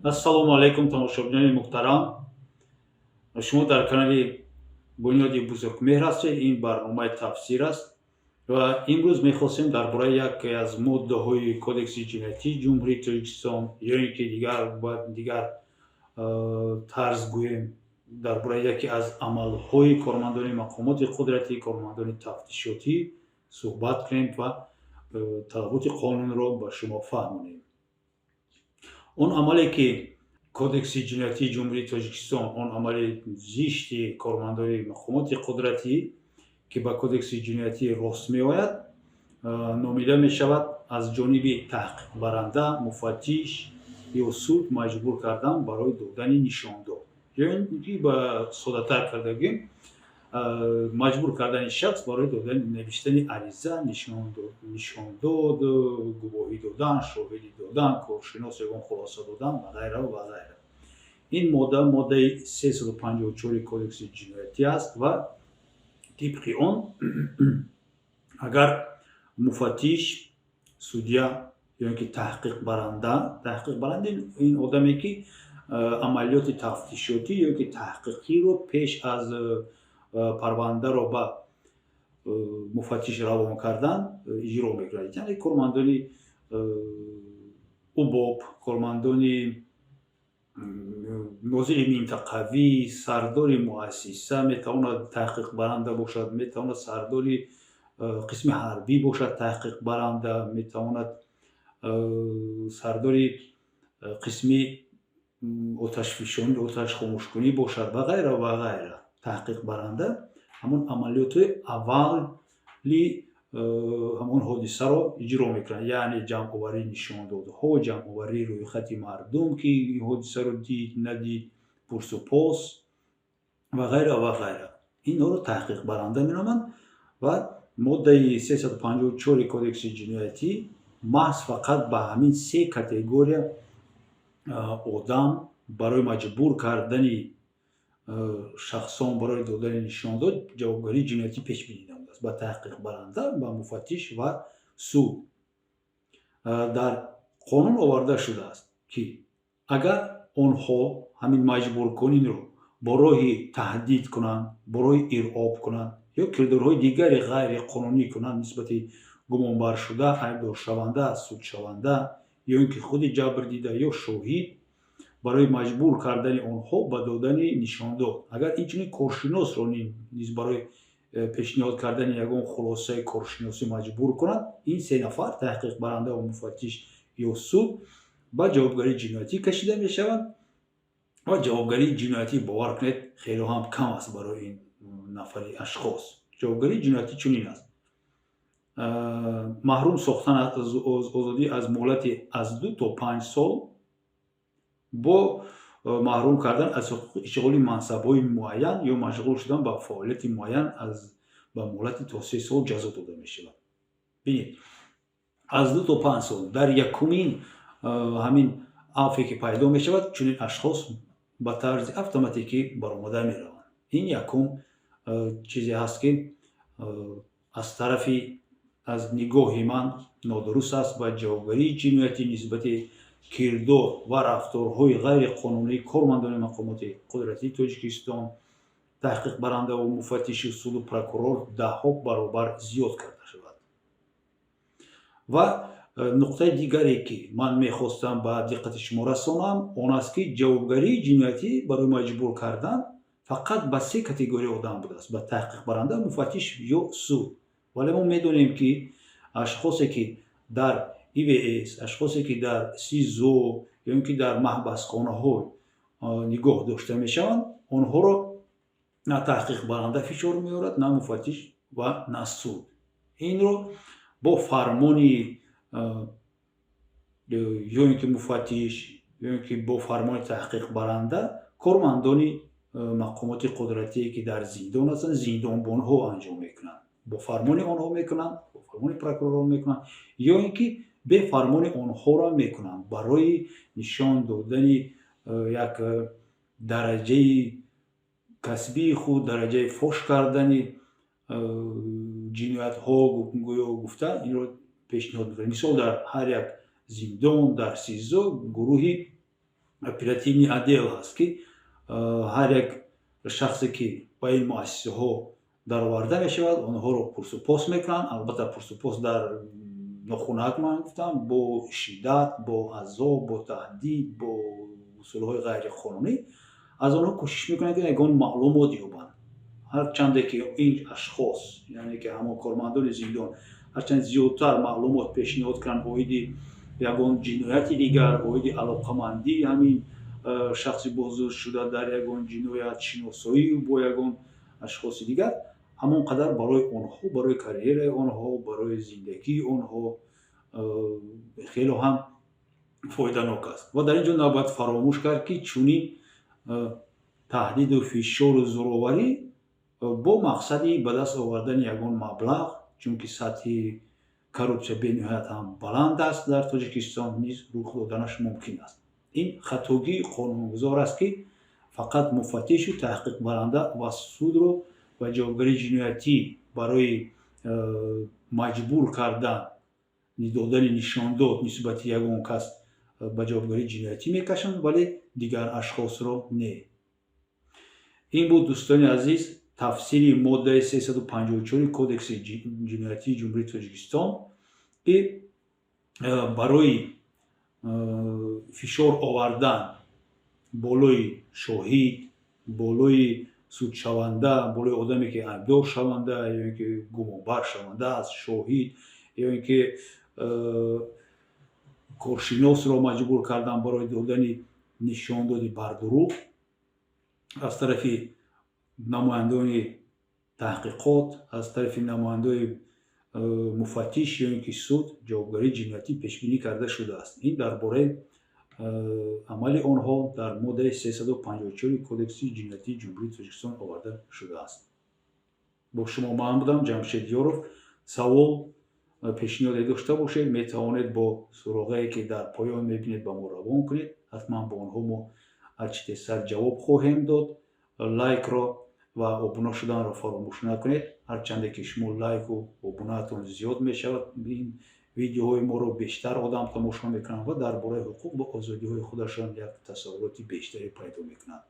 Ассалому алайкум, тамошобинони муҳтарам. Шумо дар канали Бунёди Бузургмеҳр ҳастед. Ин барномаи тафсир аст ва имрӯз мехостем дар бораи яке аз моддаҳои Кодекси ҷиноятии Ҷумҳурии Тоҷикистон ё ин ки дигар бояд дигар тарз гӯем, дар бораи яке аз амалҳои кормандони мақомоти қудратӣ, кормандони тафтишотӣ суҳбат кунем ва талаботи қонунро ба шумо фаҳмонем. Он амале, ки Кодекси ҷиноятии Ҷумҳурии Тоҷикистон, он амали зишти кормандони мақомоти қудратӣ, ки ба Кодекси ҷиноятӣ рост меояд, номида мешавад аз ҷониби таҳқиқбаранда, муфаттиш ё суд маҷбур кардан барои додани нишондод, ё ин ки ба соддатар карда гӯем, маҷбур кардани шахс барои додани, навиштани ариза, нишондод, гувоҳӣ додан, шоҳидӣ додан, коршинос ягон хулоса додан ва ғайра ва ғайра. Ин модда моддаи 354 Кодекси ҷиноятӣ аст ва тибқи он агар муфаттиш, судья ё ин ки таҳқиқбаранда, таҳқиқбаранда ин одаме, ки амалиёти тафтишотӣ ё ки таҳқиқиро пеш аз парвандаро ба муфаттиш равон кардан иҷро мекунад, яъне кормандони УБОП, кормандони нозири минтақавӣ, сардори муассиса метавонад таҳқиқбаранда бошад, метавонад сардори қисми ҳарбӣ бошад таҳқиқбаранда, метавонад сардори қисми оташфишонӣ, оташхомӯшкунӣ бошад ва ғайра ва ғайра. Таҳқиқбаранда ҳамон амалиётҳои аввали ҳамон ҳодисаро иҷро мекунад, яъне ҷамъоварии нишондодҳо, ҷамъоварии рӯйхати мардум, ки ин ҳодисаро дид, надид, пурсупос ва ғайра ва ғайра. Инҳоро таҳқиқбаранда меноманд ва моддаи 354 Кодекси ҷиноятӣ маҳз фақат ба ҳамин се категория одам барои маҷбур кардани шахсон барои додани нишондод ҷавобгарии ҷиноятӣ пешбинӣ намудааст: ба таҳқиқбаранда, ба муфаттиш ва суд. Дар қонун оварда шудааст, ки агар онҳо ҳамин маҷбуркуниро бо роҳи таҳдид кунанд, бо роҳи иръоб кунанд ё кирдорҳои дигари ғайриқонунӣ кунанд нисбати гумонбаршуда, айбдоршаванда, судшаванда ё ин ки худи ҷабрдида ё шоҳид барои маҷбур кардани онҳо ба додани нишондод, агар инчунин коршиносро низ барои пешниҳод кардани ягон хулосаи коршиносӣ маҷбур кунанд, ин се нафар, таҳқиқбаранда ва муфаттиш ё суд, ба ҷавобгарии ҷиноятӣ кашида мешаванд. Ва ҷавобгарии ҷиноятӣ, бовар кунед, хело ҳам кам аст барои ин нафари ашхос. Ҷавобгарии ҷиноятӣ чунин аст: маҳрум сохтан аз озодӣ аз муҳлати аз 2 то 5 сол бо маҳрум кардан аз ҳуқуқи ишғоли мансабҳои муайян ё машғул шудан ба фаъолияти муайян аз ба муҳлати то 3 сол ҷазо дода мешавад. Бинед, аз 2 то 5 сол. Дар якумин ҳамин афве, ки пайдо мешавад, чунин ашхос ба тарзи автоматикӣ баромада мераванд. Ин якум чизе ҳаст, ки аз тарафи, аз нигоҳи ман нодуруст аст ва ҷавобгарии ҷиноятӣ нисбати кирдор ва рафторҳои ғайриқонунии кормандони мақомоти қудратии Тоҷикистон, таҳқиқбарандаву муфаттиши суду прокурор даҳҳо баробар зиёд карда шавад. Ва нуқтаи дигаре, ки ман мехостам ба диққати шумо расонам, он аст, ки ҷавобгарии ҷиноятӣ барои маҷбур кардан фақат ба се категория одам будааст: ба таҳқиқбаранда, муфаттиш ё суд. Вале мо медонем, ки ашхосе, ки дар ИВС, ашхосе, ки дар СИЗО ё ин ки дар маҳбасхонаҳо нигоҳ дошта мешаванд, онҳоро на таҳқиқбаранда фишор меорад, на муфаттиш ва на суд. Инро бо фармони ё ин ки муфаттиш, ё ин ки бо фармони таҳқиқбаранда кормандони мақомоти қудратие, ки дар зиндон ҳастанд, зиндонбонҳо анҷом мекунанд. Бо фармони онҳо мекунанд, бо фармони прокуророн мекунанд ё ин ки бе фармони онҳоро мекунанд барои нишон додани як дараҷаи касбии худ, дараҷаи фош кардани ҷиноятҳо гӯё гуфта инро пешниҳод мекунанд. Мисол, дар ҳар як зиндон, дар СИЗО гурӯҳи Оперативный отдел ҳаст, ки ҳар як шахсе, ки ба ин муассисаҳо дароварда мешавад, онҳоро пурсупос мекунанд. Албатта, пурсупос дар нохунак, ман гуфтам, бо шиддат, бо азоб, бо таҳдид, бо усулҳои ғайриқонунӣ аз онҳо кӯшиш мекунанд, ки ягон маълумот ёбанд. Ҳарчанде ки ин ашхос, яъне ки ҳамон кормандони зиндон, ҳарчанд зиёдтар маълумот пешниҳод кунанд оиди ягон ҷинояти дигар, оиди алоқамандии ҳамин шахси боздоштшуда дар ягон ҷиноят, шиносоӣ бо ягон ашхоси дигар, ҳамон қадар барои онҳо, барои карьераи онҳо, барои зиндагии онҳо хело ҳам фоиданок аст. Ва дар ин ҷо набояд фаромӯш кард, ки чунин таҳдиду фишору зӯроварӣ бо мақсади ба даст овардани ягон маблағ, чунки сатҳи коррупсия бениҳоят ҳам баланд аст дар Тоҷикистон, низ рух доданаш мумкин аст. Ин хатогии қонунгузор аст, ки фақат муфаттишу таҳқиқбаранда ва судро ба ҷавобгарии ҷиноятӣ барои маҷбур кардан, додани нишондод нисбати ягон кас ба ҷавобгарии ҷиноятӣ мекашанд, вале дигар ашхосро не. Ин буд, дӯстони азиз, тафсири моддаи 354 Кодекси ҷиноятии Ҷумҳурии Тоҷикистон, ки барои фишор овардан болои шоҳид, болои судшаванда, болои одаме, ки айбдоршаванда ё ин ки гумонбаршаванда аст, шоҳид ё ин ки коршиносро маҷбур кардан барои додани нишондоди бардурӯғ аз тарафи намояндони таҳқиқот, аз тарафи намояндаи муфаттиш ё ин ки суд ҷавобгарии ҷиноятӣ пешбинӣ карда шудааст. Ин дар бораи амали онҳо дар моддаи 354 Кодекси ҷиноятии Ҷумҳурии Тоҷикистон оварда шудааст. Бо шумо ман будам, Ҷамшед Ёров. Савол, пешниҳоде дошта бошед, метавонед бо суроғае, ки дар поён мебинед, ба мо равон кунед. Ҳатман ба онҳо мо ҳарчи тезтар ҷавоб хоҳем дод. Лайкро ва обуна шуданро фаромӯш накунед. Ҳарчанде ки шумо лайку обунаатон зиёд мешавад, ин видеоҳои моро бештар одам тамошо мекунанд ва дар бораи ҳуқуқ ва озодиҳои худашон як тасаввуроти бештаре пайдо мекунанд.